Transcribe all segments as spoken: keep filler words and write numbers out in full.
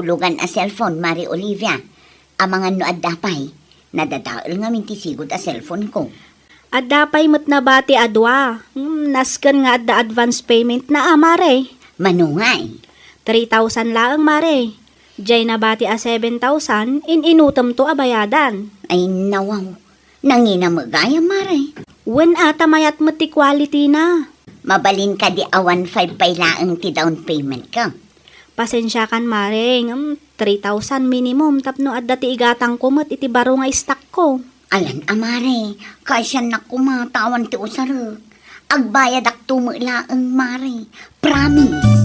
Hulugan a cellphone, Mare Olivia. Amangan no adda pay. Nadadael ngamin ti sigud a cellphone ko. Adda pay met nabati a dua. Hmm, nasken nga adda advance payment na a, Mare. Mano ngay? Three thousand laeng, Mare. Jay nabati a seven thousand, in-inutemto a bayadan. Ay, nawaw. Nangina met gayam, Mare. Wen a, ta mayat met ti quality na. Mabalin kadi a one five pay laeng ti down payment ka? Pasensiakan, Mare, ngem three thousand minimum tapno adda ti igatangko met iti baro nga stock ko. Alan a, Mare, kaasiannak koma ta awan ti usarek. Agbayadakto met laeng, Mare. Promise.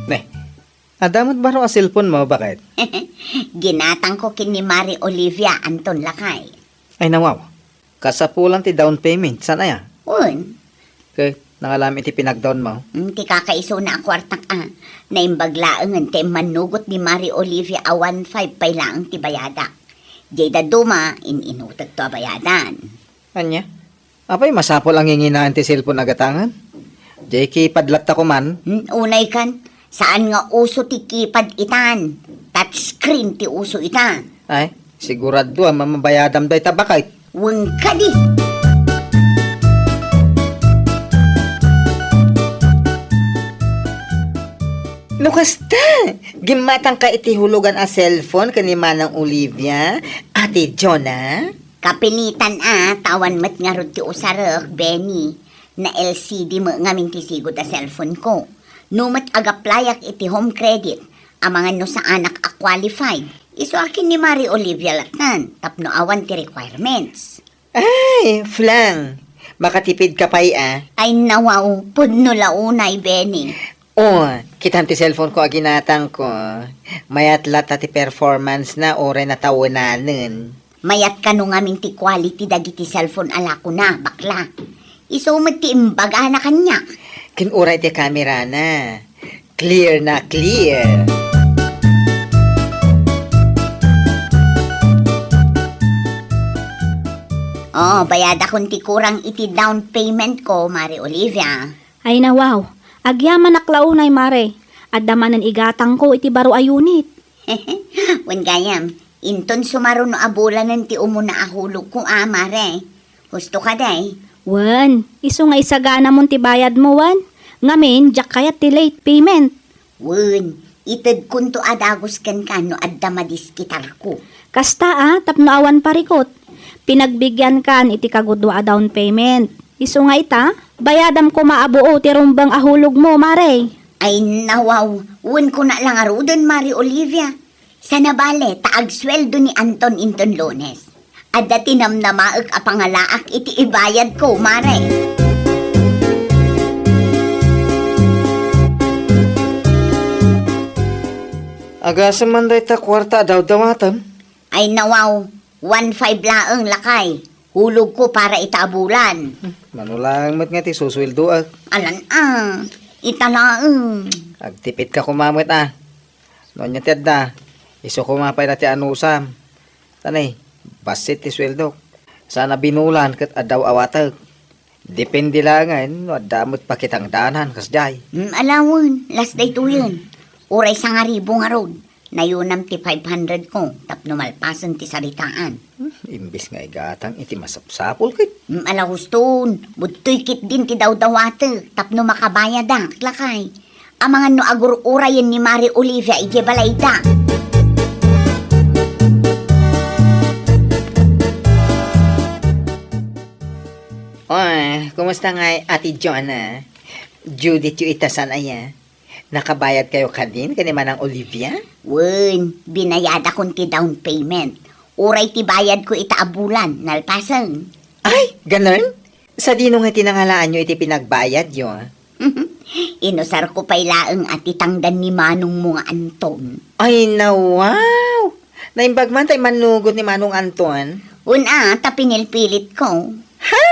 Ne, adda met baro a cellphone mo, baket? Ginatangko ken ni Mare Olivia, Anton, lakay. Ay, nawaw. Kasapulan ti down payment, saan aya? Wen. Ket nangalam iti pinagdown mo? Mm, ti kakaisuna a kuartak a. Naimbag laengen ti immanugot ni Mare Olivia a one five pay laeng ti bayadak. Jay dadduma, in-inutekto a bayadan. Ania? Apay, masapul a nginginaen ti cellphone a gatangen? Jay keypad latta koman? Hmm, unay kan, saan nga uso ti keypad itan. Touchscreen ti uso ita. Ay, sigurado a mamabayadam dayta, baket. Wen kadi. No kasta, gimmatangka iti hulugan a cellphone ken ni Manang Olivia, Ate Jonah? Kapilitan a, ta awan met ngarud ti usarek, Benny. Na-L C D met ngamin ti sigud a cellphone ko. No met agaplayak iti Home Credit, amangan no saanak a qualified. Isu a ken ni Mare Olivia lattan, tapno awan ti requirements. Ay, flang! Makatipid ka pay a. Ay, nawaw, pudno la unay, Benny. O, kitam ti cellphone ko a ginatangko. Mayat latta ti performance na, uray natawenanen. Mayat kano ngamin ti quality dagiti cellphone a lakona, bakla. Isu met ti imbagana kaniak. Ken uray ti camera na. Clear na clear. O, bayadakon ti kurang iti down payment ko, Mare Olivia. Ay, nawaw. Agyamanak la unay, Mare. Adda manen igatangko iti baro a unit. Wen gayam, inton sumaruno a bulanen ti umuna a hulogko a, Mare. Husto kadi? Wen, isu nga isaganamon ti bayadmo, wen? Ngamin, diak kayat ti late payment. Wen, itedkonto a dagus kenka no adda madiskitarko. Kasta a, tapno awan parikut. Pinagbigiankan iti kagudua a down payment. Isu nga ita, bayadam koma a buo ti rumbeng a hulogmo, Mare. Ay, nawaw, wen kuna la ngaruden, Mare Olivia. Sana bale, ta agsueldo ni Anton inton Lunes. Adda ti namnamaek a pangalaak iti ibayadko, Mare. Agasem man dayta kuarta a dawdawatem? Ay, nawaw, one five laeng, lakay. Hulogko para ita a bulan. Hmm, mano laeng met nga ti susueldoek? Alan a, ita laeng. Agtipitka koma met a. No ania ti adda, isu koma pay la ti anusam. Ta ne, bassit ti sueldok. Saan a binulan ket adda awatek. Depende laengen no adda met pakitangdanan kasdiay. Mm, ala wen, las daytoyen. Uray sangaribu ngarud, nayonam ti five hundred ko tapno malpasen ti saritaan. Hmm, imbes nga igatang iti masapsapul ket. Mm, ala huston, budtoy ketdin ti dawdawatek tapno makabayadak, lakay. Amangan no agur-urayen ni Mare Olivia idiay balayda. Oy, kumusta ngay, Ate Jonah? Due date yo ita, saan aya? Nakabayad kayo kadin ken ni Manang Olivia? Wen, binayadakon ti down payment. Uray ti bayadko ita a bulan, nalpasen. Ay, ganun? Sadino nga ti nangalaanyo iti pinagbayadyo? Inusarko pay laeng a ti tangdan ni manongmo nga Anton. Ay, nawaw! Naimbag man tay mannugot ni Manong Anton. Wen a, ta pinilpilitko. Ha?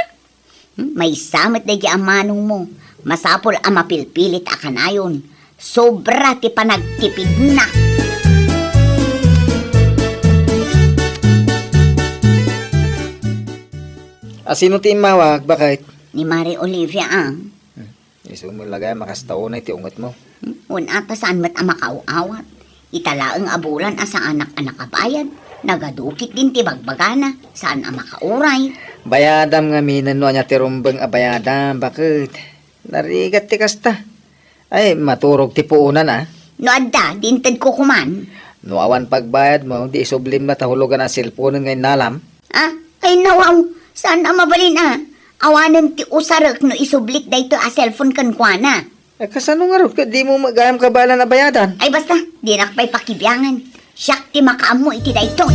Hmm, maysa met daydi a manongmo. Masapul a mapilpilit a kanayon. Sobra ti panagtipidna. A sino ti immawag, baket? Ni Mari Olivia, ah. Hmm. Isu met la gayam a kasta unay ti ungetmo. Hmm? Wen, ata saan met a makaaw-awat. Ita laeng a bulan a saanak a nakabayad. Nagadukit din ti bagbagana. Saan a makauray. Bayadam ngamin no ania ti rumbeng a bayadam, baket. Narigat ti kasta. Ay, maturog ti puonan, a. No adda, di intedko koman. No awan pagbayadmo, di isublim ta hulugan a cellphone nga innalam. Ah, ay nawaw, saan a mabalin a. Awanen ti usarek no isublik daytoy a cellphone kenkuana. Eh, kasano ngarud ket dimo met gayam kabaelan a bayadan? Ay basta, dinak pay pakibiangan. Siak ti makaammo iti daytoy.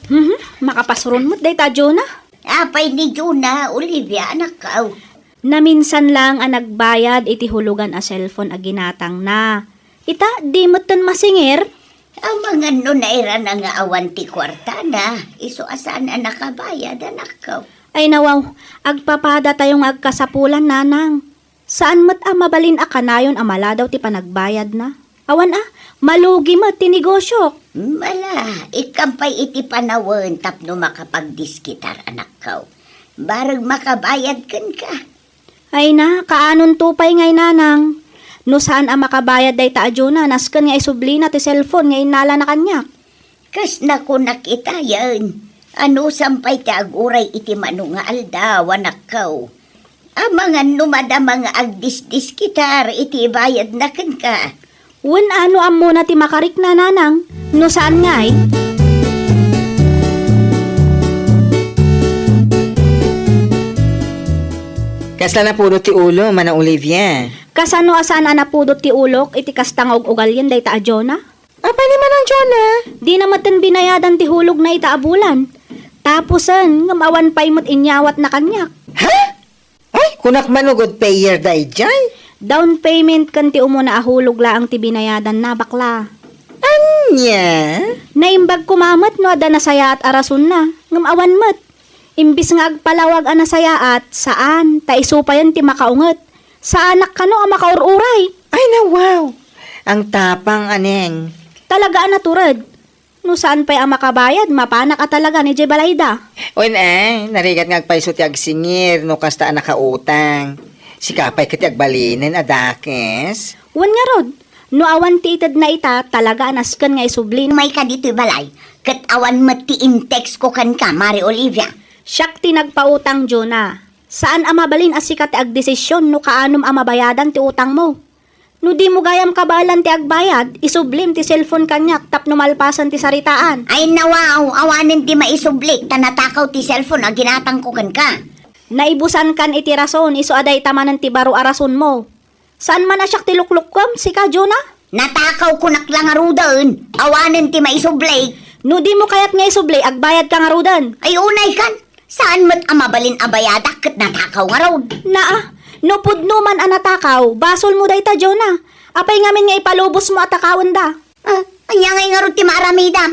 Mhm, makapasuron met dayta a Jonah. Apay ni Jonah, Olivia, anakkaw? Naminsan lang a nagbayad iti hulugan a cellphone a ginatangna. Ita, di metten masingir? Amangan no nairana nga awan ti kuartana, isu a saan a nakabayad, anakkaw. Ay nawaw, agpapadatayo nga agkasapulan, nanang. Saan met a mabalin a kanayon a maladaw ti panagbayadna. Awan a, malugi met ti negosiok. Mala, ikkan pay iti panawen tapno makapagdiskitar, anakkaw. Bareng makabayad kenka. Ay na, kaanonto pay ngay, nanang. No saan a makabayad dayta a Jonah, nasken nga isublina ti cellphone nga innalana kaniak. Kas nakunak itayen, anusan pay ti aguray iti mano nga aldaw, anakkaw. Amangan no madama nga agdisdiskitar iti ibayadna kenka. Wen a, no ammona ti makarikna, nanang, no saan ngay? Kasla napudot ti ulo, Mana Olivia? Kasano a saan a napudot ti ulok iti kasta nga ug-ugalien dayta a Jonah? Apay ni Manang Jonah? Dina metten binayadan ti hulogna ita a bulan. Tapusen, ngem awan pay met inyawatna kaniak. Ha? Ay, kunak man no good payer daydiay. Down payment ken ti umuna a hulog laeng ti binayadanna, bakla. Ania? Naimbag koma met no adda nasayaat a rasonna, ngem awan met. Imbis nga agpalawag a nasayaat, saan, ta isu payen ti makaunget. Saanak kano a makaur-uray. Ay, nawaw! Ang tapang, aneng. Talaga a natured. No saan pay a makabayad, mapanak a talaga idiay balayda. Wen, ay, narigat nga agpayso ti agsingir no kasta a nakautang. Sika pay ket ti agbalinen a dakes. Wen ngarud, no awan ti itedna ita, talaga a nasken nga isubli. Umayka ditoy balay, ket awan met ti in-text ko kenka, Mari Olivia. Siak ti nagpautang, Jonah. Saan a mabalin a sika ti agdesisyon no kaanom a mabayadan ti utangmo. No dimo gayam kabaelan ti agbayad, isublim ti cellphone kaniak tapno malpasen ti saritaan. Ay nawaw, awanen ti maisublik ta natakaw ti cellphone a ginatangko kenka. Naibusankan iti rason, isu a dayta manen ti baro a rasonmo. Saan man a siak ti luklukkom, sika, Jonah? Natakaw kunak la ngaruden, awanen ti maisubli. No dimo kayat nga isubli, agbayadka ngaruden. Ay unay kan, saan met a mabalin a bayadak ket natakaw ngarud. Naa, no pudno man a natakaw, basolmo dayta, Jonah. Apay ngamin nga ipalubosmo a takawenda? Ah, ania ngay ngarud ti maaramidam?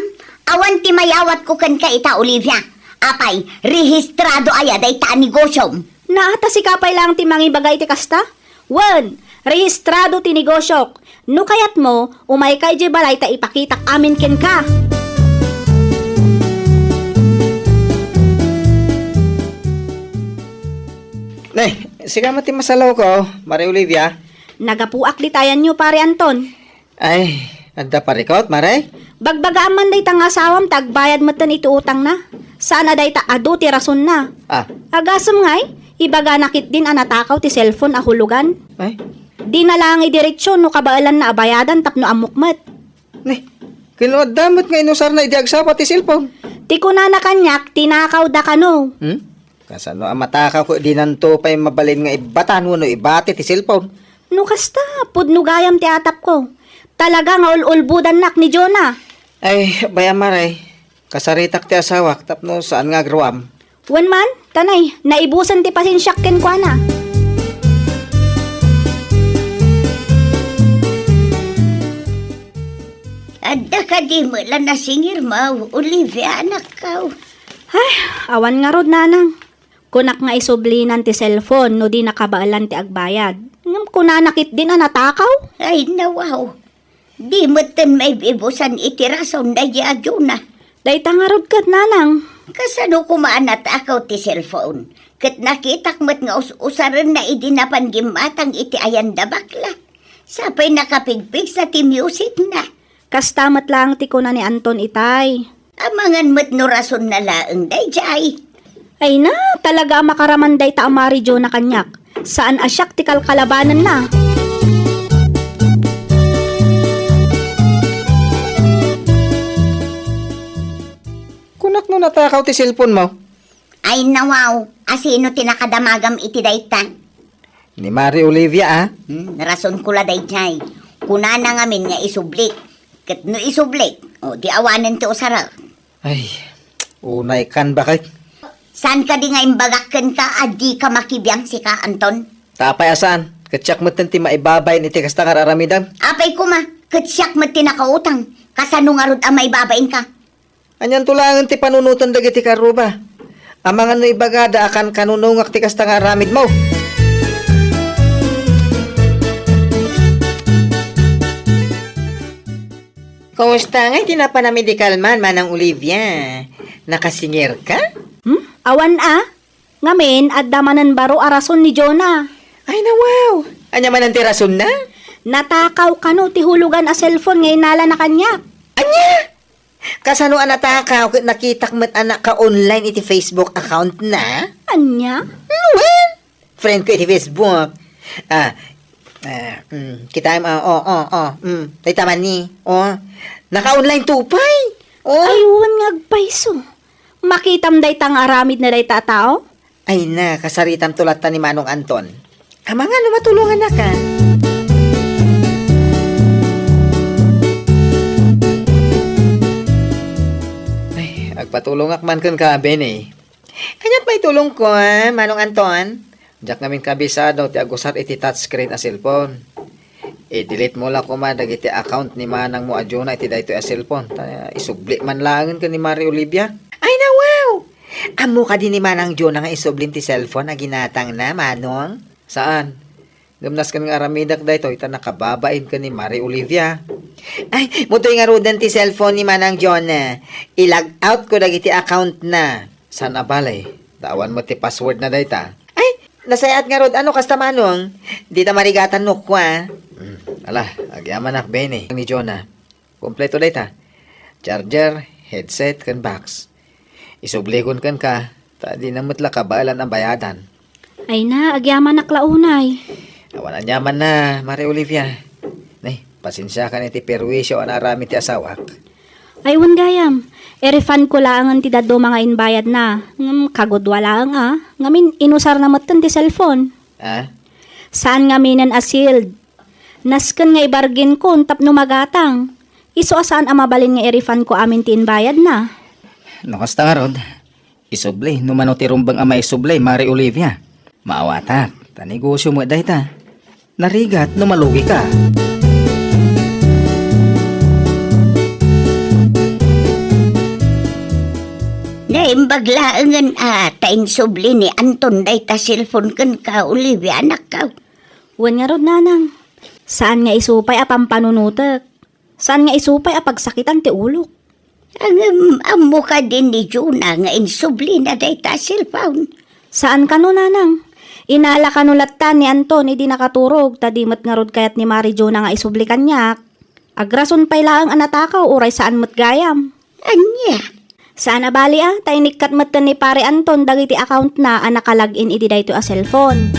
Awan ti mayawatko kenka ita, Olivia. Apay, rehistrado aya dayta a negosyom? Naa, ta sika pay laeng ti mangibaga iti kasta? Wen, rehistrado ti negosyok. No kayatmo, umayka idiay balay ta ipakitak amin kenka. Ne, sika met ti masalawko, Mari Olivia. Nagapuak ditayanyo, Pare Anton. Ay, adda parikot, Mare? Bagbagaam man dayta nga asawam ta agbayad metten iti utangna. Saan a dayta adu ti rasonna. Ah. Agasem ngay, ibagana ketdin a natakaw ti cellphone a hulugan. Ay? Dina laeng idiretso no kabaelanna a bayadan tapno ammok met. Ne, ken no adda met nga inusarna idi agsapa ti cellphone? Ti kunana kaniak, tinakawda kano. Hmm? Kasano a matakaw ket dinanto pay mabalin nga ibbatan wenno ibati ti cellphone? No kasta, pudno gayam ti atapko. Talaga nga ul-ulbodannak ni Jonah. Ay, bay-am, Mare. Kasaritak ti asawak tapno saan nga agruam. Wen man, tanay, naibusen ti pasensiak kenkuana. Adda kadi met la nasingirmo, Olivia, anakko? Ay, awan ngarud, nanang. Kunak nga isublinan ti cellphone no di nakabaelan ti agbayad. Ngem kunana ketdin a natakaw? Ay, nawaw. Di metten maibibusan iti rason daydi a Jonah. Dayta ngarud ket, nanang. Kasano koma a natakaw ti cellphone? Ket nakitak met nga us-usarenna idi napan gimmatang iti ayan da bakla. Sapay nakapigpigsa ti music na. Kasta met laeng ti kuna ni Anton itay. Amangan met no rason na laeng daydiay. Ay na, talaga a makaraman dayta a Mari Jonah kaniak. Saan a siak ti kalkalabanenna. Kunak no natakaw ti cellphone mo? Ay nawaw, asino ti nakadamagam iti dayta? Ni Mari Olivia, a? Hmm, rason ko la daydiay. Kunana ngamin nga isublik. Ket no isublik, o, di awanen ti usarek. Ay, unay kan, baket. Saan kadi nga imbagak kenka a dika makibiang sika, Anton? Apay a saan, ket siak metten ti maibabain iti kasta nga ar-aramidem. Apay koma, ket siak met ti nakautang. Kasano ngarud a maibabainka? Anianto laengen ti panunoten dagiti karruba? Amangan no ibagada a kankanunongak ti kasta nga aramidmo. Kumusta ngay ti napanam idi kalman, Manang Olivia? Nakasingirka? Hmm? Awan a? Ngamin, adda manen baro a rason ni Jonah. Ay, nawaw! Ania manen ti rasonna? Natakaw kano ti hulugan a cellphone nga inalana kaniak. Ania? Kasano a natakaw ket nakitak met a naka-online iti Facebook account na? Ania? Hmm, wen? Friend ko iti Facebook. Ah, ah, mm, kitaem, ah, oh, oh, oh, mm, dayta man ni, oh. Naka-online to pay. Oh. Ay, wen nga agpayso. Makitam dayta nga aramid na dayta a tao? Ay na, kasaritam to latta ni Manong Anton. Amangan no matulongannaka. Ay, agpatulongak man kenka, Benny. Aniat maitulongko, a, Manong Anton? Diak ngamin kabisado ti agusar iti touchscreen a cellphone. I-delete mo la koma dagiti account ni manangmo a Jonah iti daytoy a cellphone. Ta isubli man laengen ken ni Mari Olivia. Ay, nawaw! Ammo kadi ni Manang Jonah nga isublim ti cellphone a ginatangna, Manong? Saan? Ngem nasken nga aramidek daytoy ta nakababain ken ni Mari Olivia. Ay, mutoy ngaruden ti cellphone ni Manang Jonah. I-log out ko dagiti account na. Saan a bale? Ta awan met ti password na dayta. Ay, nasayaat ngarud, ano kasta, Manong? Dita marigatan no kua. Hmm, ala, agyamanak, Benny. Ni Jonah. Kompleto dayta. Charger, headset, ken box. Isublikon kenka, ta dina met la kabaelan a bayadan. Ay na, agyamanak la unay. Awan aniaman na, Mari Olivia. Nay, pasensiakan iti perwisyo a naaramid ti asawak. Ay, wen gayam. I-refund ko laengen ti dadduma nga inbayadna. Ngem kagudua laeng a. Ngamin, inusarna metten ti cellphone. Ah? Saan ngaminen a sealed. Nasken nga ibargain kon tapno magatang. Isu a saan a mabalin nga i-refund ko amin ti inbayadna. No kasta ngarud, isubli no mano ti rumbeng a maisubli, Mari Olivia. Maawatak, ta negosyo met dayta. Narigat no malugika. Naimbag laengen a ta insubli ni Anton dayta cellphone kenka, Olivia, anakkaw. Wen ngarud, nanang. Saan nga isu pay a pampanunotek. Saan nga isu pay a pagsakitan ti ulok. Ngem, ammo kadi ni Jonah nga insublina dayta a cellphone? Saan kano, nanang. Inala kano latta ni Anton idi nakaturog, ta di met ngarud kayat ni Mari Jonah nga isubli kaniak. Agrason pay laeng a natakaw, uray saan met gayam. Ania? Saan a bali a, ta inikkat metten ni Pare Anton dagiti account na a naka-login iti daytoy a cellphone.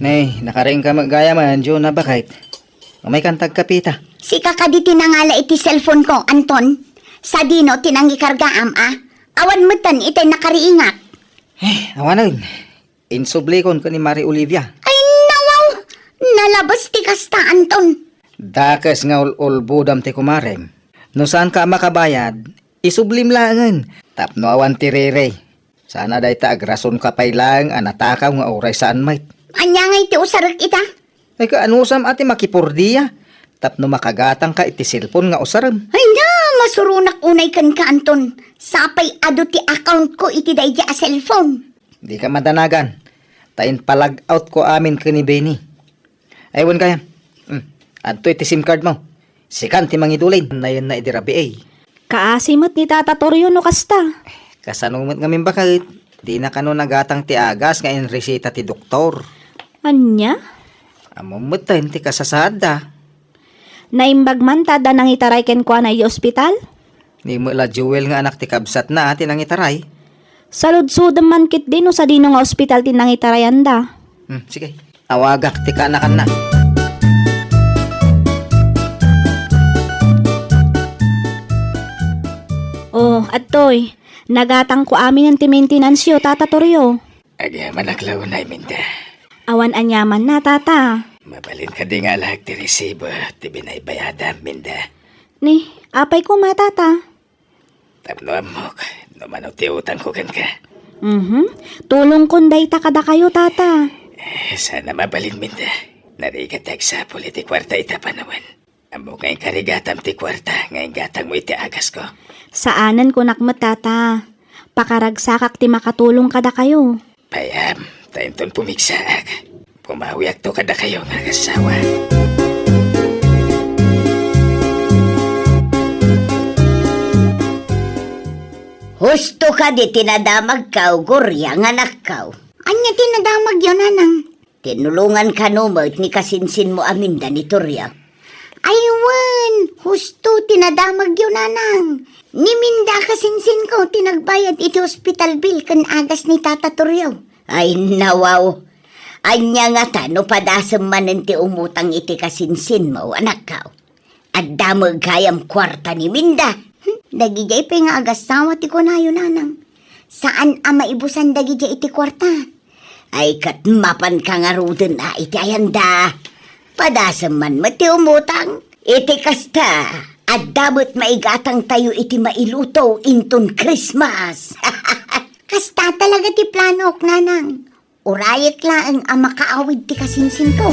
Nay, nakariingka met gayam, Jonah, baket. Umay kanta agkapita. Sika kadi ti nangala iti cellphone ko, Anton? Sadino ti nangikargaam a? Awan metten itay nakariingak. Eh, awanen. Insublikon ken ni Mari Olivia. Ay, nawaw! Nalabes ti kasta, Anton. Dakes nga ul-ulbodam ti kumarem. No saanka a makabayad, isublim laengen tapno awan ti riri. Sana dayta agrasonka pay laeng a natakaw nga uray saan met. Ania ngay ti usarek ita? Ay, kaanusam a ti makipurdia tapno makagatangka iti cellphone nga usarem. Ay na, masuronak unay kenka, Anton. Sapay adu ti account ko iti daydi a cellphone. Dika madanagan. ta inpalag-out ko amin ken ni Benny. Ay, wen gayam. Hmm. Adtoy ti SIM card mo. Sikan ti mangidulin. Nayenna idi rabii. Kaasi met ni Tata Torio no kasta. Kasano met ngamin baket? Dina kano nagatang ti agas nga inresita ti doktor. Ania? Ammom metten ti kasasaadda. Naimbag man ta adda nangitaray kenkuana iti ospital? Ni met la Joel nga anak ti kabsatna a ti nangitaray. Saludsodem man ketdi no sadino nga ospital ti nangitarayanda. Hmm, sige. Awagak ti kaanakanna. Oh, adtoy. Nagatangko aminen ti maintenance-yo, Tata Torio. Agyamanak la unay, Minda. Awan aniamanna, Tata. Mabalin kadi nga alaek ti resibo ti binaybayadam, Minda? Ni, apay koma, Tata? Tapno ammok, no mano ti utangko kenka. Mhm. Tulongkon dayta kadakayo, Tata. Eh, saan a mabalin, Minda. Narigat ti agsapul iti kuarta ita panawen. Ammok nga inkarigatam ti kuarta nga inggatangmo iti agasko. Saanen, kunak met, Tata. Pakaragsakak ti makatulong kadakayo. Payam, ta inton pumigsaak, bumawiakto kadakayo nga agassawa. Husto kadi ti nadamagko, Gloria nga anakko. Ania ti nadamagyo, nanang? Tinulongan kano met ni kasinsinmo a Minda ni Torio. Ay wen, husto ti nadamagyo, nanang. Ni Minda a kasinsinko ti nagbayad iti hospital bill ken agas ni Tata Torio. Ay, nawaw. Ania ngata no padasem manen ti umutang iti kasinsinmo, anakko? Adda met gayam kuarta ni Minda. Hmm, dagidiay pay nga agassawa ti kunayo, nanang. Saan a maibusan dagidiay iti kuarta. Ay, ket mapanka ngaruden a iti ayanda. Padasem man met ti umutang. Iti kasta, adda met maigatangtayo iti mailuto inton Christmas. Kasta talaga ti planok, nanang. Urayek laeng a makaawid ti kasinsinko.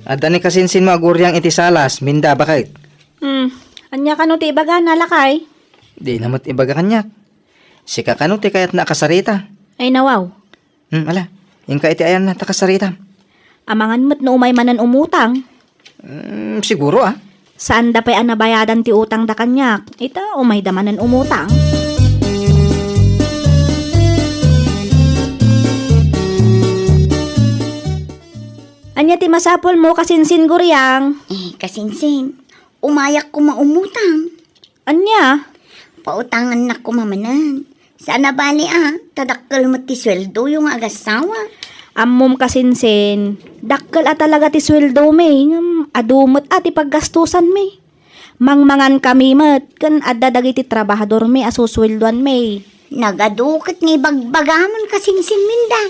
Adda ni kasinsinmo a Guriang iti salas, Minda, baket? Hmm, ania kano ti ibagana, lakay? Dina met ibaga kaniak. Sika kano ti kayatna a kasarita? Ay, nawaw. Hmm, ala, inka iti ayanna, ta kasaritam. Amangan met no umay manen umutang. Hmm, siguro, ah. Saanda pay a nabayadan ti utangda kaniak. Ita, umayda manen umutang. Ania ti masapulmo, kasinsin, Guriang? Eh, kasinsin, umayak koma umutang. Ania? Pautangannak koma manen. Saan a bali a, ta dakkel met ti sueldoyo nga agassawa. Ammom, kasinsin, dakkel a talaga ti sueldomi, ngem adu met a ti paggastosanmi. Mangmangankami met, ken adda dagiti trabahadormi a susueldoanmi. Nagadu ket nga ibagbagamon, kasinsin, Minda.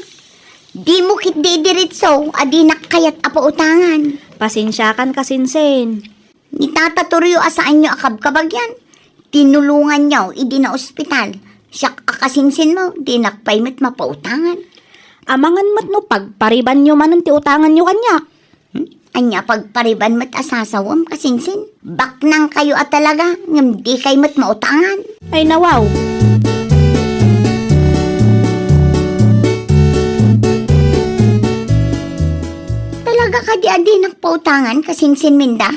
Dimo ketdi idiretso a dinak kayat a pautangan. Pasensiakan, kasinsin. Ni Tata Torio a saanyo a kabkabagian, tinulonganyo idi naospital. Siak a kasinsinmo, dinak pay met mapautangan. Amangan met no pagparibanyo manen ti utanganyo kaniak. Hmm? Ania pagpariban met a sasawem, kasinsin? Baknangkayo a talaga, ngem dikay met mautangan. Ay, nawaw. Talaga kadi a dinak pautangan, kasinsin, Minda?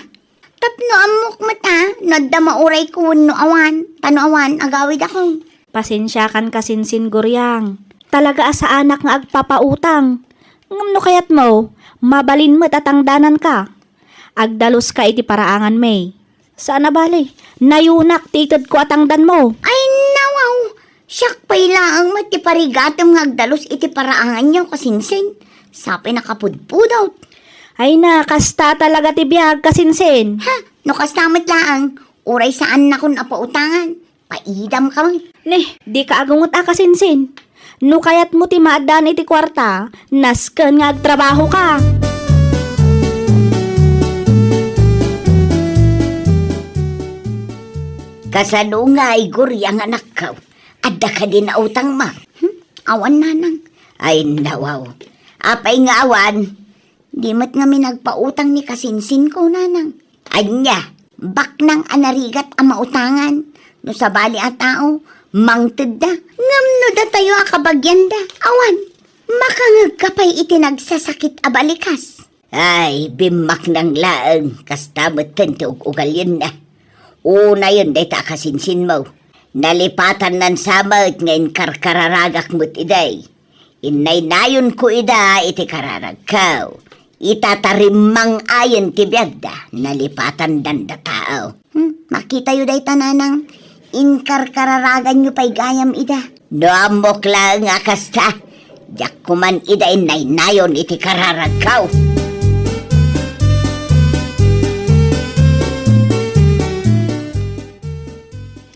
Tapno ammok met a, no adda maurayko wenno awan, ta no awan, agawidakon. Pasensiakan, kasinsin, Guriang. Talaga a saanak nga agpapautang. Ngem no kayatmo, mabalin met a tangdananka. Agdaluska iti paraanganmi. Saan a bali, nayunak ti itedko a tangdanmo. Ay, nawaw! Siak pay laeng met ti parigatem nga agdalus iti paraanganyo, kasinsin. Sa pay nakapudpudot. Ay na, kasta talaga ti biag, kasinsin. Ha? No kasta met laeng, uray saannakon a pautangan. Paidam ka met. Ni, dika agungot a, kasinsin. No kayatmo ti maaddaan iti kuarta, nasken nga agtrabahoka. Kasano ngay, Guriang anakko? Adda kadi nautangmo? Hmm? Awan, nanang. Ay, nawaw. Apay nga awan? Di met ngamin agpautang ni kasinsinko, nanang. Ania, baknang a narigat a mautangan, No sabali a tao, mangtedda. Ngem no datayo a kabagianda, awan. Makangegka pay iti nagsasakit a balikas. Ay, bimmaknang laeng, kasta metten ti ug-ugalinna. Unayen dayta a kasinsinmo. Nalipatannan sa met nga inkarkararagak met idi. Innaynayonko ida iti kararagko. Ita ta rimmang-ayen ti biagda, nalipatandan da tao. Hmm, makitayo dayta, nanang. Inkarkararaganyo pay gayam ida. No ammok laeng a kasta, diak koman ida innaynayon iti kararagko.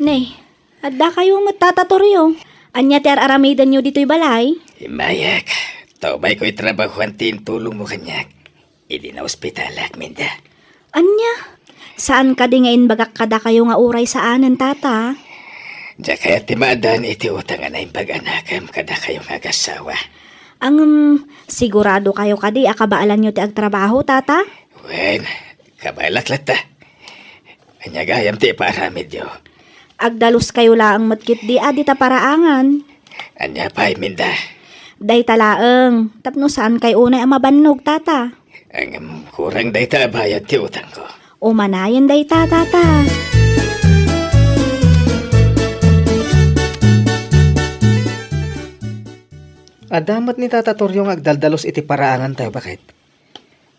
Ne, addakayo met, Tata Torrio. Ania ti ar-aramidenyo ditoy balay? Immayak, ta umayko itrabahoan ti intulongmo kaniak idi naospitalak, Minda. Ania? Saan kadi nga imbagak kadakayo nga uray saanen, Tata? Diak kayat ti maaddaan iti utang a naimbag a nakem kadakayo nga agassawa. Ngem, siguradokayo kadi a kabaelanyo ti agtrabaho, Tata? Wen, kabaelak latta. Ania gayam ti ipaaramidyo? Agdaluskayo laeng met ketdi a dita paraangan. Ania pay, Minda? Dayta laeng, tapno saankay unay a mabannog, Tata. Ngem kurang dayta a bayad ti utangko. Umanayen dayta, Tata. Adda met ni Tata Torrio nga agdaldalus iti paraangantayo, baket?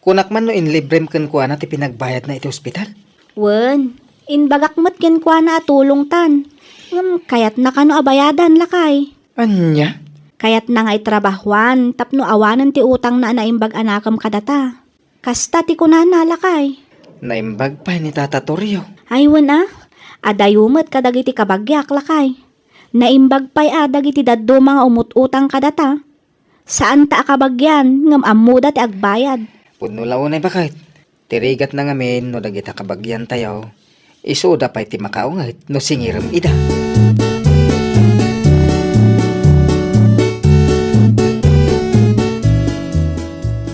Kunak man no inlibrem kenkuana ti pinagbayadna iti ospital? Wen, imbagak met kenkuana a tulongtan. Ngem kayatna kano a bayadan, lakay? Ania? Kayatna nga itrabahoan tapno awanen ti utangna a naimbag a nakem kadata. Kasta ti kunana, lakay. Naimbag pay ni Tata Torrio. Ay, wen a, adayo met kadagiti kabagiak, lakay. Naimbag pay a dagiti dadduma nga umut-utang kadata. Saanta a kabagian, ngem ammoda ti agbayad. Pudno la unay, baket. Ti rigatna ngamin no dagita kabagiantayo, isuda pay ti makaunget no singirem ida.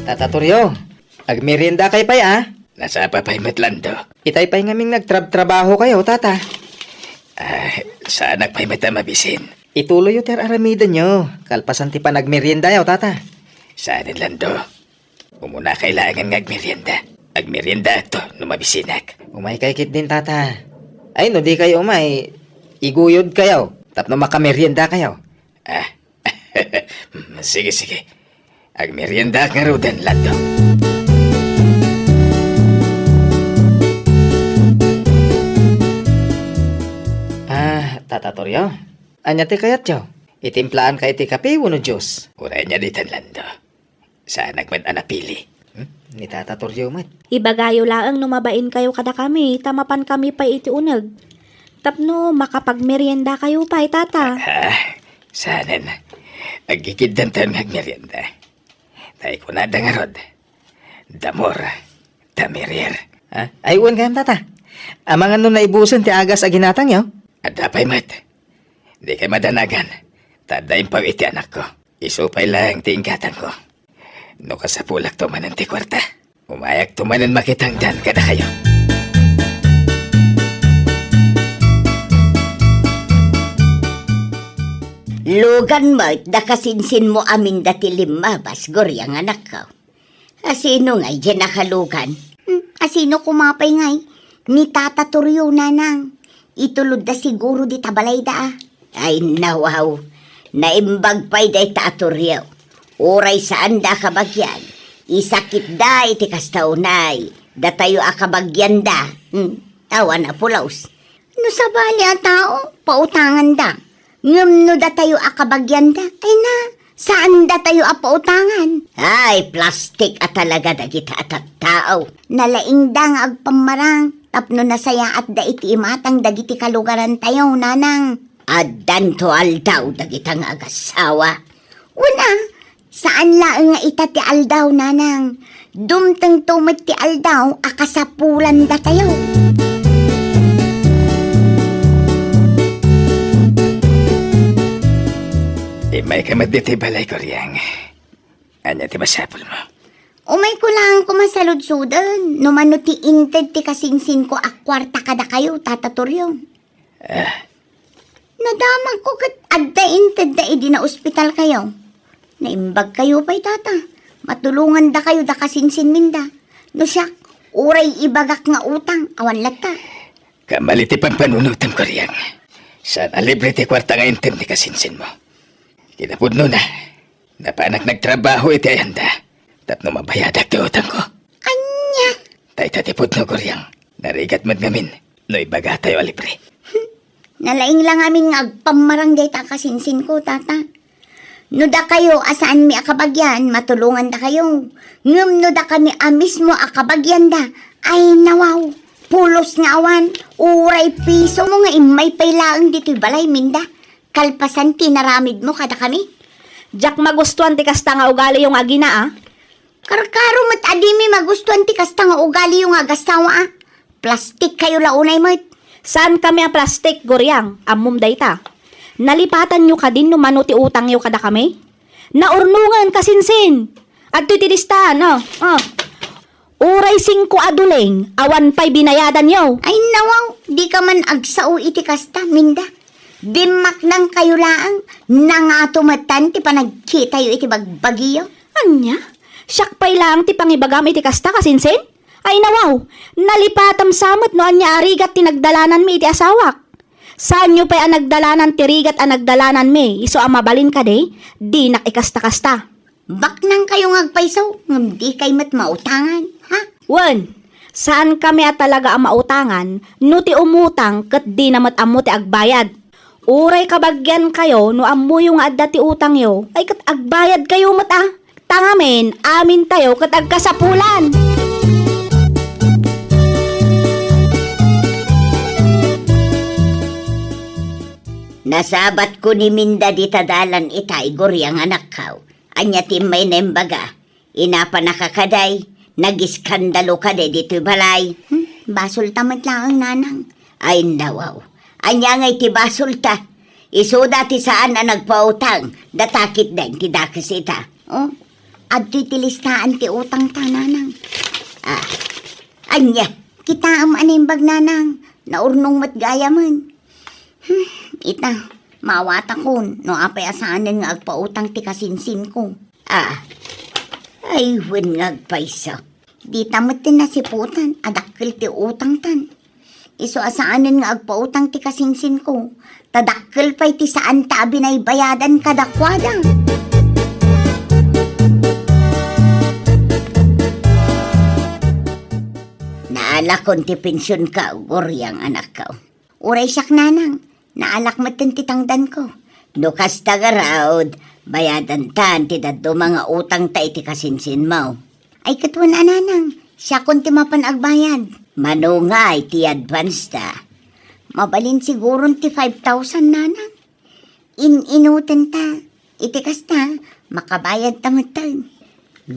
Tata Torrio, agmeriendakay pay a? Nasapa pay met, Lando. Itay pay ngamin nagtrabtrabahokayo, Tata. Ah, saanak pay met a mabisin. Ituloyyo ti ar-aramidenyo, kalpasan ti panagmeriendayo, Tata. Saanen, Lando. Umunakay laengen nga agmerienda. Agmeriendaakto no mabisinak. Umaykay ketdin, Tata. Ay, no dikay umay, iguyodkayo tapno makameriendakayo. Ah, sige, sige. Agmeriendaak ngaruden, Lando. Ah, Tata Torrio, ania ti kayatyo? Itimplaanka iti kape wenno juice? Uray ania ditan, Lando. Saanak met a napili. Hmm? Ni Tata Torrio met. Ibagayo laeng no mabainkayo kadakami, ta mapankami pay iti uneg. Tapno makapagmeriendakayo pay, Tata. Ah, saanen. Agkikiddantayon nga agmerienda. Ta ikunada ngarud, "The more, the merrier." Ah, ay, wen gayam, Tata. Amangan no naibusen ti agas a ginatangyo? Adda pay met. Dikay madanagan, ta adda impaw iti anakko. Isu pay laeng ti inggatangko. No kasapulakto manen ti kuarta, umayakto manen makitangdan kadakayo. Lugan met da kasinsinmo amin dati limmabas, Guriang anakko. Asino ngay diay nakalugan? Hmm, asino koma pay ngay? Ni Tata Torrio, nanang. Itulodda siguro dita balayda a. Ay, nawaw. Naimbag pay dayta a Torrio. Uray saanda a kabagian, isakitda iti kasta unay datayo a kabagianda. Hmm, awan a pulos. No sabali a tao, pautanganda. Ngem no datayo a kabagianda, ay na, saan datayo a pautangan. Ay, plastik a talaga dagita a tattao. Nalaingda nga agpammarang tapno nasayaatda iti imatang dagiti kalugarantayo, nanang. Addanto aldaw dagita nga agassawa. Wen a, saan laeng nga ita ti aldaw, nanang. Dumtengto met ti aldaw a kasapulanda tayo. Immayka met ditoy balay, Guriang. Ania ti masapulmo? Umayko laeng koma saludsuden no mano ti inted ti kasinsinko a kuarta kadakayo, Tata Torrio. Ah, Nadamagko ket adda intedda idi naospitalkayo. Naimbagkayo pay, tata. Matulongandakayo da kasinsin Minda. No siak, uray ibagak nga utang, awan latta. Kamali ti pampanunotem, Guriang. Saan a libre ti kuarta nga inted ni kasinsinmo. Kinapudnona, napanak nagtrabaho iti ayanda tapno mabayadak ti utangko. Ania? Dayta ti pudno, Guriang. Narigat met ngamin no ibagatayo a libre. Nalaing la ngamin nga agpammarang dayta a kasinsinko, tata. No dakayo a saanmi a kabagian, matulongandakayo. Ngem no dakami a mismo a kabagianda, ay nawaw, pulos nga awan, uray pisomo nga immay pay laeng ditoy balay, Minda. Kalpasan ti inaramidmo kadakami. Diak magustuan ti kasta nga ugaliyo nga agina, a. Karkaro met a dimi magustuan ti kasta nga ugaliyo nga agassawa, a. Plastikkayo la unay met. Saankami a plastik, Guriang. Ammom dayta. Nalipatanyo kadin no mano ti utangyo kadakami? Naurnongen, kasinsin. Adtoy ti listaan, o, o. Uray singko a duleng, awan pay binayadanyo. Ay, nawaw, dika man agsao iti kasta, Minda. Dimmaknangkayo laeng, nangato metten ti panagkitayo iti bagbagiyo. Ania? Siak pay laeng ti pangibagam iti kasta, kasinsin? Ay, nawaw, nalipatam sa met no ania a rigat ti nagdalananmi iti asawak. Saanyo pay a nagdalanan ti rigat a nagdalananmi, isu a mabalin kadi, dinak ikasta-kasta. Baknangkayo nga agpayso, ngem dikay met mautangan, ha? Wen, saankami a talaga a mautangan, no ti umutang ket dina met ammo ti agbayad. Uray kabagiankayo no ammoyo nga adda ti utangyo, ay ket agbayadkayo met, a. Ta ngamin, amintayo ket agkasapulan. Nasabatko ni Minda dita dalan ita, Guriang, anakkaw. Ania ti immay na imbaga? Inapanaka kadi? Nagiskandalo kadi ditoy balay? Hmm, basolta met laeng, nanang. Ay, nawaw. Ania ngay ti basolta? Isuda ti saan a nagpautang, data ketdin ti dakes ita. O, adtoy ti listaan ti utangta, nanang. Ah, ania? Kitaem a naimbag, nanang. Naurnong met gayamen. Hmm, ita, maawatakon no apay a saanen nga agpautang ti kasinsinko. Ah, ay, wen nga agpayso. Dita met ti nasiputan a dakkel ti utangtan. Isu a saanen nga agpautang ti kasinsinko, ta dakkel pay ti saanta a binaybayadan kadakuada. Naalakon ti pensionko, Guriang, anakko. Uray siak, nanang, naalak metten ti tangdanko. No kasta ngarud, bayadantan ti dadduma nga utangta iti kasinsinmo. Ay, ket wen a, nanang, siakon ti mapan agbayad. Mano ngay ti advance ta? Mabalin siguron ti five thousand, nanang. In-inutenta. Iti kasta, makabayadta metten.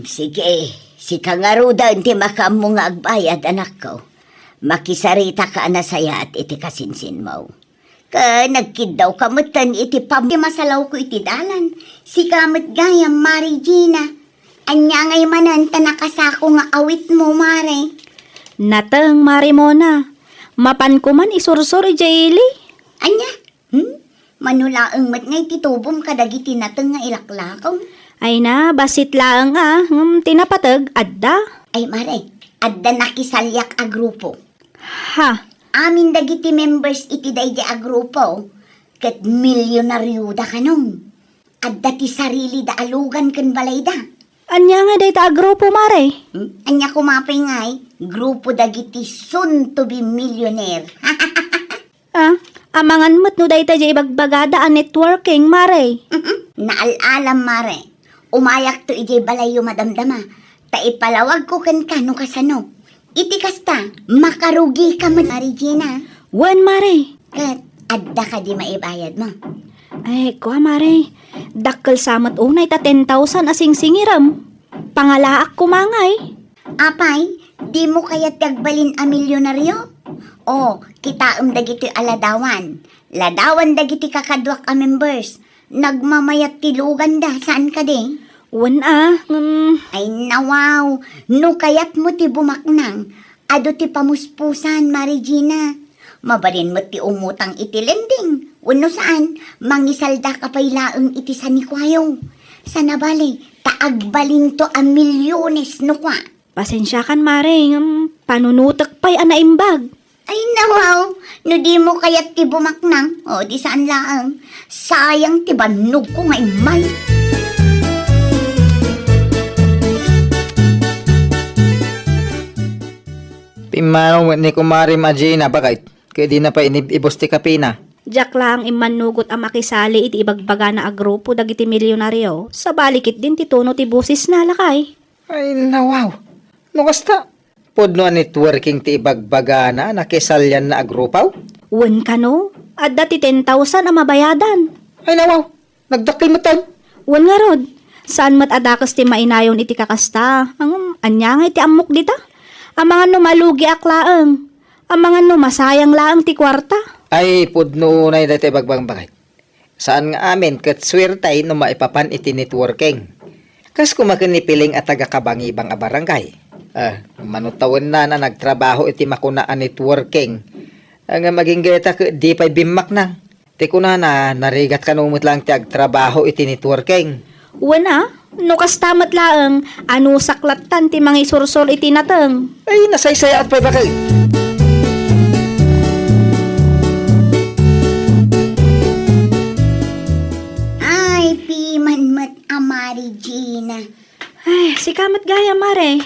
Sige, sika ngaruden ti makaammo nga agbayad, anakko. Makisaritak a nasayaat iti kasinsinmo. Ken agkiddawka metten iti pam-, ti masalawko iti dalan. Sika met gayam, Mare Gina. Ania ngay manen ta nakasako nga awitmo, Mare? Nateng, Mare Mona. Mapanko man isursor idiay ili. Ania? Hmm? Mano laeng met ngay ti tubom kadagiti nateng nga ilaklakom? Ay na, bassit laeng a, ngem ti napateg, adda. Ay, Mare, adda nakisaliak a grupo. Ha? Amin dagiti members iti daydiay a grupo, ket milyonarioda kano. Adda ti sarilida a lugan ken balayda. Ania nga dayta a grupo, Mare? Hmm? Ania koma pay ngay, grupo dagiti soon to be millionaire. Ah, amangan met no dayta diay ibagbagada a networking, Mare. Naal-alam, Mare. Umayakto idiay balayyo madamdama, ta ipalawagko kenka no kasano. Iti kasta, makarugika met, Mare Gina. Wen, Mare. Ket, adda kadi maibayadmo? Ay, kua, Mare. Dakkel sa met unay ta ten thousand a singsingirem. Pangalaak koma ngay. Apay, dimo kayat ti agbalin a milyonaryo? O, kitaem dagitoy a ladawan. Ladawan dagiti kakaduak a members. Nagmamayat ti luganda, saan kadi? Wen a, ngem. Ay, nawaw. No kayatmo ti bumaknang, adu ti pamuspusan, Mare Gina. Mabalin met ti umutang iti lending. Wenno saan, mangisaldaka pay laeng iti sanikuayo. Sana bale, ta agbalinto a milyones no kua. Pasensiakan, Mare, ngem panunotek pay a naimbag. Ay, nawaw, no dimo kayat ti bumaknang, o, di saan laeng. Sayang ti bannogko nga immay. Pimmanaw met ni kumarem a Gina, baket, ket dina pay inib-ibus ti kapena. Diak laeng immannugot a makisali iti ibagbagana a grupo dagiti milyonario, sabali ketdin ti tono ti bosesna, lakay. Ay, nawaw. No kasta, pudno a networking ti ibagbagana a nakisalianna a grupo? Wen kano, adda ti ten thousand a mabayadan. Ay, nawaw. Nagdakkel metten. Wen ngarud, saan met a dakes ti mainayon iti kakasta. Ngem, ania ngay ti ammok dita? Amangan no malugiak laeng. Amangan no masayang laeng ti kuarta. Ay, pudno unay dayta ibagbagam, baket. Saan nga amin ket suertay no maipapan iti networking. Kas koma ken ni Piling a taga-Kabangibang a barangay. Ah, mano tawenna a nagtrabaho iti makuna a networking. Ngem agingga ita ket di pay bimmaknang. Ti kunana, narigat kano met laeng ti agtrabaho iti networking. Wen a, no kasta met laeng, anusak lattan ti mangisursor iti nateng. Ay, nasaysayaat pay, baket. Ay, piman met a Mari Gina. Ay, sika met gayam, Mare.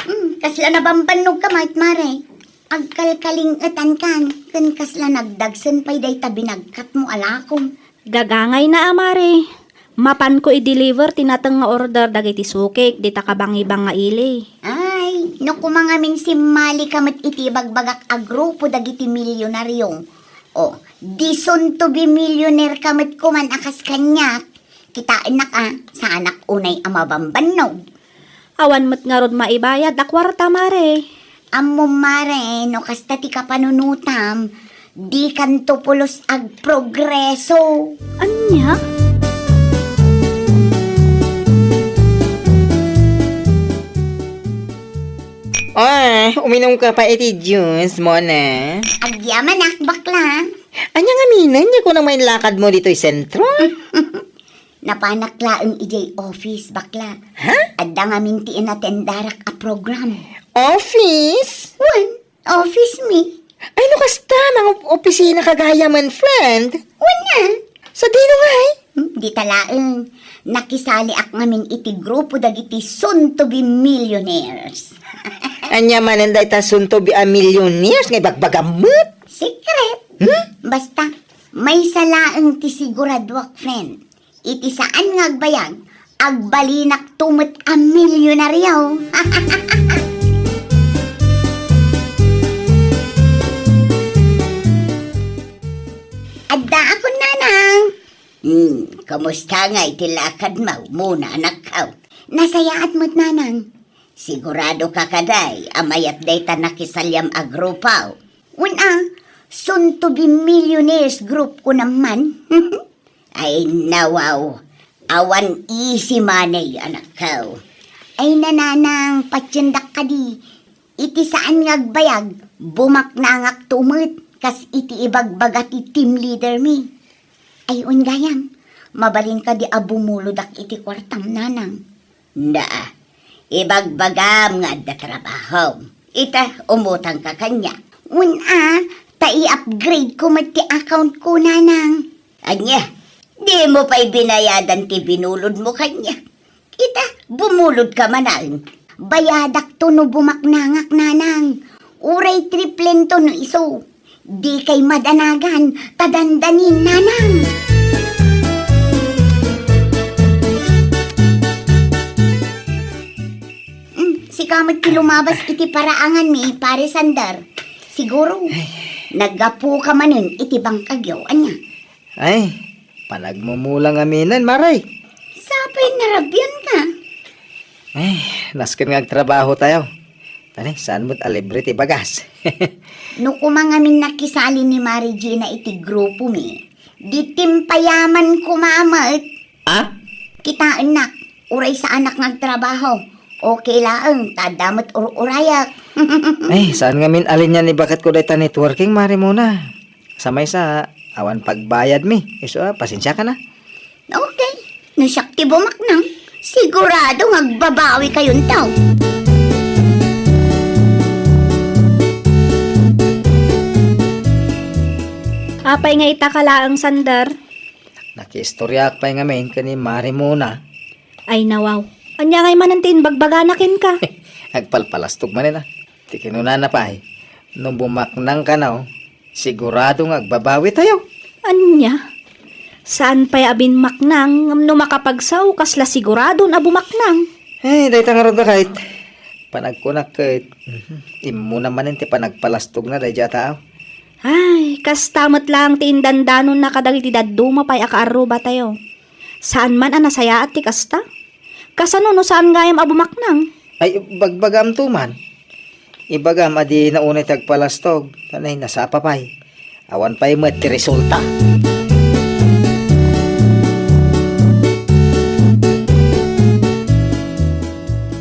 Hmm, kasla nabambannog ka met, Mare. Agkalkaling-etankan, ken kasla nagdagsen pay dayta binagkatmo a lakom. Gagangayna a, Mare. Mapanko i-deliver ti nateng nga order dagiti sukik dita Kabangibang nga ili. Ay, no koma ngamin simmalika met iti ibagbagak a grupo dagiti milyonario. O, di soon to be millionaire ka met koman a kas kaniak. Kitaennak a, saanak unay a mabambannog. Awan met ngarud maibayad a kuarta, Mare. Ammom, Mare, no kasta ti kapanunotam, dikanto pulos agprogreso. Ania? Ah, uminum ka pa iti juice mo na. Agyamanak, bakla. Ania ngamin, ania kunam nga inlakad mo ditoy sentro? Napanak laeng idiay office, bakla. Ha? Adda ngamin ti inatendarak a program. Office? Wen, office mi. Ay, no kasta, mga opisina ka gayam, friend. Wen a. Sadino ngay? Hmm, dita laeng. Nakisaliak ngamin iti grupo dagiti soon to be millionaires. Ania manen dayta soon to be a millionaires nga ibagbagam met? Secret. Hmm? Basta, maysa laeng ti siguraduak, friend. Iti saan nga agbayag, agbalinakto met a milyonaryo. Addaakon, nanang. Hmm, kumusta ngay ti lakadmo, Mona, anakko? Nasayaat met, nanang. Sigurado ka kadi a mayat dayta nakisaliam a grupo? Wen a, soon to be millionaires group ko naman. Ay, nawaw. Awan easy money, anakko. Ay, nanang, patiendak kadi. Iti saan nga agbayag, bumaknangakto met, kas iti ibagbaga ti team leader mi. Ay, wen gayam, mabalin kadi a bumulodak iti kuartam, nanang? Naa, ibagbagam nga adda trabahom. Ita, umutangka kaniak. Wen a, ta i-upgrade ko met ti account ko, nanang. Ania, dimo pay binayadan ti binulodmo kaniak? Ita, bumulodka manen. Bayadakto no bumaknangak, nanang. Uray triplento no isu. Dikay madanagan, ta dandanin, nanang. Mm, sika met ti lumabas iti paraangan mi, Pare Sander. Siguro, naggapuka manen iti bangkagyo, ania? Ay, panagmumula ngaminen, Mare. Sapay narabian ka. Ay, nasken nga agtrabaho tayo. Tani, saan met a libre ti bagas? No koma ngamin nakisali ni Mare Gina iti grupo mi, di timpayaman koma met. Ah? Kitaennak, uray saanak nga agtrabaho. Okay laeng, ta adda met ur-urayak. Ay, saan ngamin a linia ni baket ko dayta networking, Mare Mona? Sa maysa, Awan pagbayadmi. Isu a, pasensiakan a. Okay. No siak ti bumaknang, sigurado nga agbabawi kayonto. Apay nga ita ka laeng, Sander? Nakiistoriaak pay ngamin ken ni Mari Mona. Ay, nawaw. Ania ngay manen ti imbagbagana kenka? Agpalpalastog manen a. Ti kinunana pay, no bumaknang kano, sigurado nga agbabawitayo. Ania? Saan pay a bimmaknang, ngem no makapagsao, kasla siguradon a bumaknang. Eh, dayta ngarud a kayat. Panagkunak ket, mhm, immuna manen ti panagpalastogna daydiay a tao. Ay, kasta met laeng ti indandanonna kadagiti dadduma pay a kaarrubatayo. Saan man a nasayaat ti kasta? Kasano no saan gayam a bumaknang? Ay, bagbagaamto man. Ibagam a dina unay ti agpalastog, ta nay nasapa pay. Awan pay met ti resulta.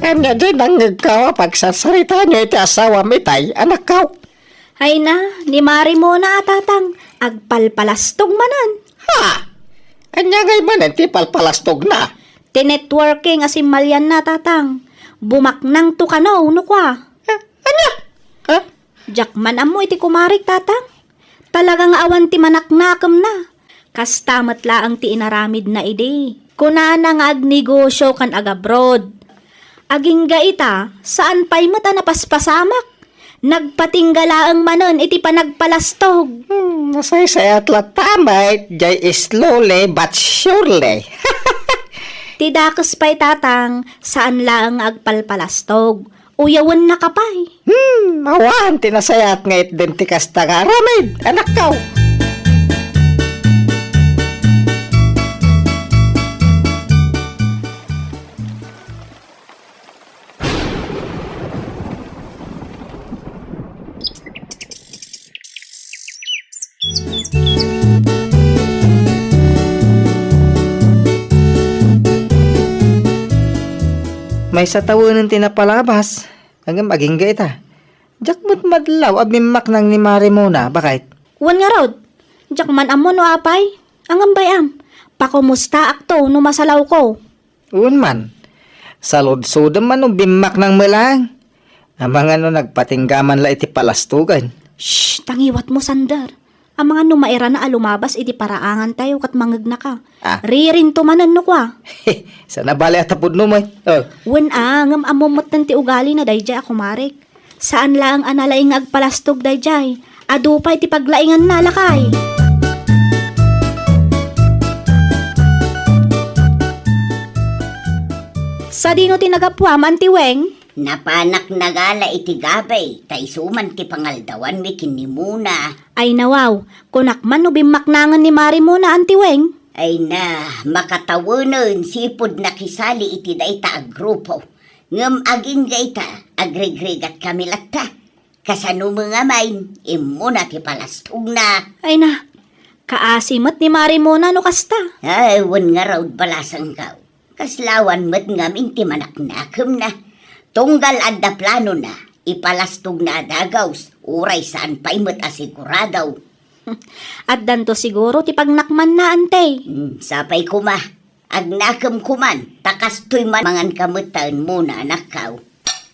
Ania diay nangngegko a pagsarsaritaanyo iti asawam itay, anakko? Ay na, ni Mari Mona a, tatang, agpalpalastog manen. Ha? Ania ngay manen ti palpalastogna? Ti networking a simmalianna, tatang. Bumaknangto kano, no kua. Ha? Ania? Ha? Diak man ammo iti kumarek, tatang. Talaga nga awan ti manaknakemna. Kasta met laeng ti inaramidna idi. Kunana nga agnegosio ken agabroad. Agingga ita, saan pay met a napaspasamak. Nagpatingga laeng manen iti panagpalastog. Hmm, nasaysayat latta met, jay slowly but surely. Ti dakes pay, tatang, saan laeng nga agpalpalastog. Uyawennaka pay. Hmm, awan ti nasayaat nga itdem ti kasta nga aramid, anakko. Maysa tawenen ti napalabas, ngem agingga ita. Diak met madlaw a bimmaknang ni Mari Mona, baket. Wen ngarud, diak man ammo no apay. Ngem bay-am, pakumustaakto no masalawko. Wen man, saludsodem man no bimmaknang met laeng. Amangan no nagpatingga man la iti palastogen. Shh! Tangiwatmo, Sander. Amangan no mairana a lumabas iti paraangantayo ket mangegnaka. Ah. Ririnto manen no kua. Saan a bale a tapudno met. Oh. Wen a, ngem ammom metten ti ugalina daydiay a kumarek. Saan laeng a nalaing nga agpalastog daydiay. Adu pay ti paglainganna, lakay. Sadino ti nagapuam, Auntie Weng? Napanak nagala iti gabi, ta isu man ti pangaldawanmi ken ni Mona. Ay nawaw, kunak man no bimmaknangen ni Mari Mona, Auntie Weng. Ay na, makatawenen sipud nakisali iti dayta a grupo. Ngem agingga ita, agrigrigatkami latta. Kasano met ngamin, immuna ti palastogna. Ay na, kaasi met ni Mari Mona no kasta. Ay, wen ngarud balasangko. Kasla awan met ngamin ti manaknakemna. Tunggal adda planona, ipalastogna a dagus, uray saan pay met a sigurado. Addanto siguro ti pagnakmanna, Auntie. Hmm, sapay koma. Agnakem koman, ta kastoy man manganka met ta wen Mona, anakko.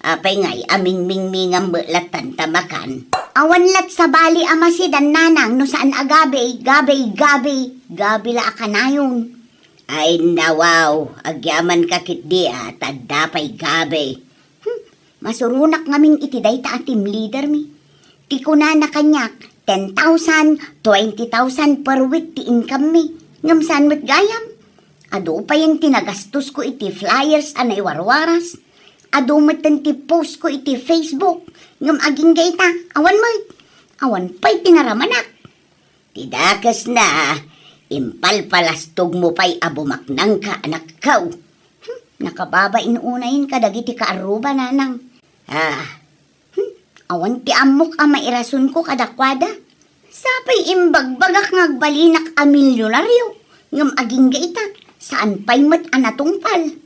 Apay ngay a mingmingmingam met lattan ta makan? Awan lat sabali a masidan, nanang, no saan a gabi, gabi, gabi, gabi la a kanayon. Ay, nawaw, agyamanka ketdi a, ta adda pay gabi. Hmm, masuronak ngamin iti dayta a team leader mi. Ti kunana kaniak, ten thousand, twenty thousand per week ti income mi. Ngem saan met gayam? Adu payen ti nagastosko iti flyers a naiwarwaras. Adu metten ti postko iti Facebook. Ngem agingga ita, awan met. Awan pay ti naramanak. Ti dakesna, impalpalastogmo pay a bumaknangka, anakko. Hmm, nakababain unayen kadagiti kaarruba, nanang. Ah, hmm, awan ti ammok a mairasonko kadakuada. Sapay imbagbagak nga agbalinak a milionario, ngem agingga ita, saan pay met a natungpal.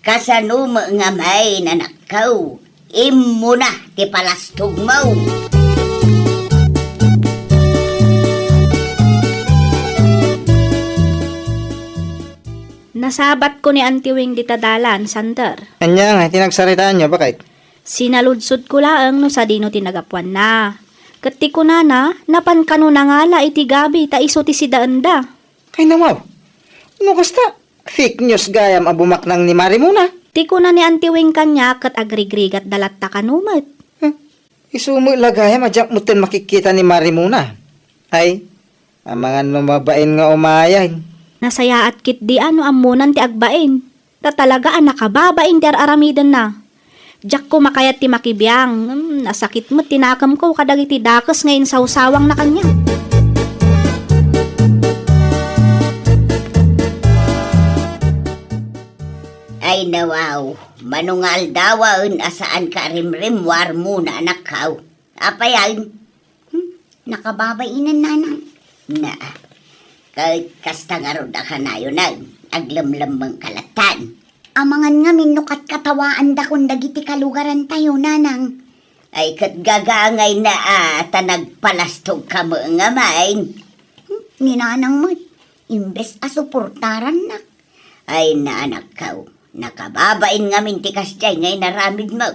Kasano met ngamin, anakko? Immuna ti palastogmo. Sabatko ni Auntie Wing dita dalan, Sander. Ania nga ti nagsaritaanyo, baket? Sinaludsodko laeng no sadino ti nagapuanna. Ket ti kunana, napan kano nangala iti gabi ta isu ti sidaenda. Ay, nawaw. No kasta, fake news gayam a bumaknang ni Mari Mona. Ti kuna ni Auntie Wing kaniak ket agrigrigatda latta kano met. Hmm. Isu met la gayam a diak metten makikita ni Mari Mona. Ay, amangan no mabain nga umayen. Nasayaat ketdi a no ammonan ti agbain. Ta talaga a nakababain ti ar-aramidenna. Diak koma kayat ti makibiang. Hmm, nasakit met ti nakemko kadagiti dakes nga insawsawangna kaniak. Ay, nawaw, mano nga aldawen a saanka a rimrimmuar, Mona, anakko. Apay, ay? Hmm? Nakababainen, nanang. Na, ket kasta ngarud a kanayon, aglemlemmengka lattan. Amangan ngamin no katkatawaandakon dagiti kalugarantayo, nanang. Ay, ket gagangayna a ta nagpalastogka met ngamin. Hmm? Ni nanang met, imbes a suportarannak. Ay, naanakko, nakababain ngamin ti kasdiay nga inaramidmo.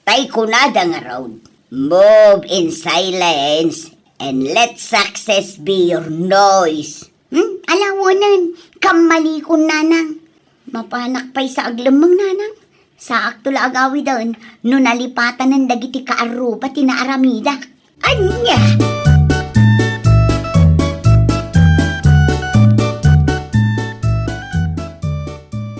Tay kunada ngarud, "Move in silence and let success be your noise." Hmm? Ala, wen, kammalikon, nanang. Mapanak pay sa aglemmeng, nanang. Saakto la agawiden no nalipatanen dagiti kaarruba ti naaramidak. Ania?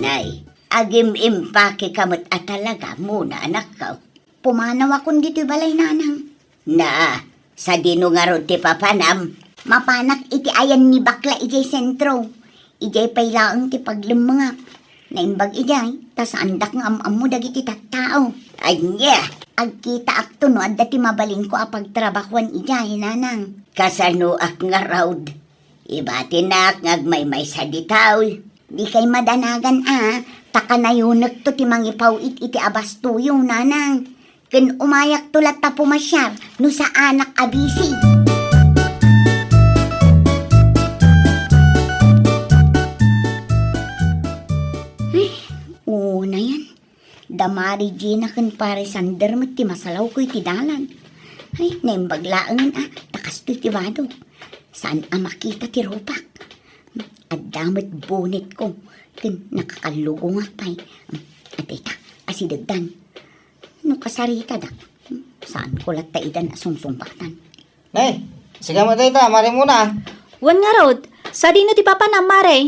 Nay, agim-impakeka met a talaga, Mona, anakko. Pumanawakon ditoy balay, nanang. Na, sadino ngarud ti papanam? Mapanak iti ayan ni bakla idiay sentro. Idiay pay laeng ti paglemmengak. Naimbag idiay, ta saandak nga am-ammo dagiti tattao. Ania? Agkitaakto no adda ti mabalinko a pagtrabahuan idiay, nanang. Kasanoak ngarud? Ibatinak nga agmaymaysa ditoy. Dikay madanagan a, ta kanayonekto ti mangipaw-it iti abastoyo, nanang. Ken umayakto latta pumasiar no saanak a bisi. Ay, unayen. Da Mari Gina ken Pare Sander met ti masalawko iti dalan. Ay, naimbag laengen a, ta kastoy ti badok. Saan a makita ti rupak. Adda met bonetko, ken nakakallugongak pay. Adda ita, asidegdan. No kasaritadak, saanko latta idan a sungsungbatan. Nay, sika met dayta, Mari Mona. Wen ngarud, sadino ti papanam, Mare?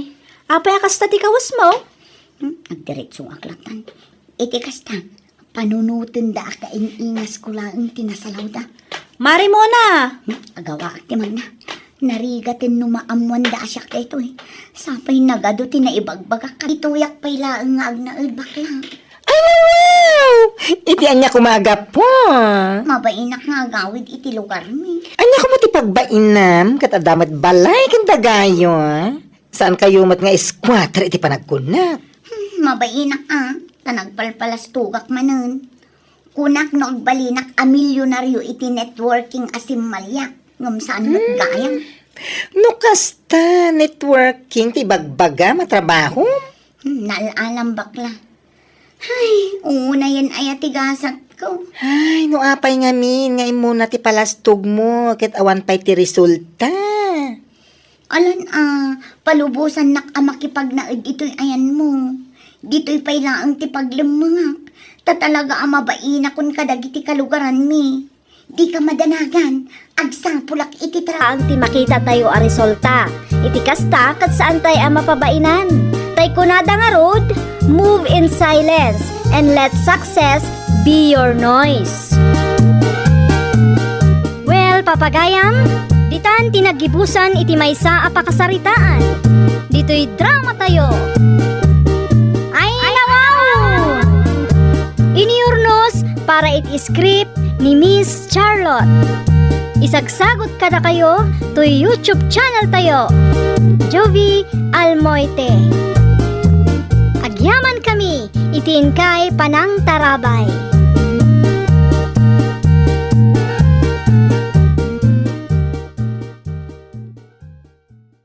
Apay a kasta ti kawesmo? Hmm, agdiretsoak lattan. Iti kasta, panunotenda a kain-ingasko laeng ti nasalawda. Mari Mona! Hmm, agawaak ti mangna. Narigaten no maammoanda a siak daytoy. Sapay nagadu ti naibagbagak. Ditoyak pay laeng nga agnaed, bakla. Ay, wow! Iti ania koma a gapu? Mabainak nga agawid iti lugarmi. Ania koma ti pagbainam ket adda met balay ken dagayo? Saankayo met nga squatter iti panagkunak? Hmm, mabainak a, ta nagpalpalastogak manen. Kunak no agbalinak a milyonaryo iti networking a simmaliak, ngem saan met gayam. No kasta, networking ti ibagbagam a trabaho? Hmm, naal-alam, bakla. Ay, unayen aya ti gasatko. Ay, no apay ngamin nga immuna ti palastogmo ket awan pay ti resulta? Alan a, palubosannak a makipagnaed itoy ayanmo. Ditoy pay laeng ti paglemmengak, ta talaga a mabainakon kadagiti kalugaranmi. Dika madanagan, agsapulak iti tra- Ang ti makitatayo a resulta. Iti kasta, ket saantay a mapabainan. Tay kunada ngarud, "Move in silence and let success be your noise." Well, papagayam, ditan ti naggibusan iti maysa a pakasaritaan. Ditoy drama tayo. Ay, nawaw! Iniurnos para iti script ni Miss Charlotte. Isagsagut kadakayo toy YouTube channel tayo, Jovie Almoite. Agyaman kami iti inkay panangtarabay.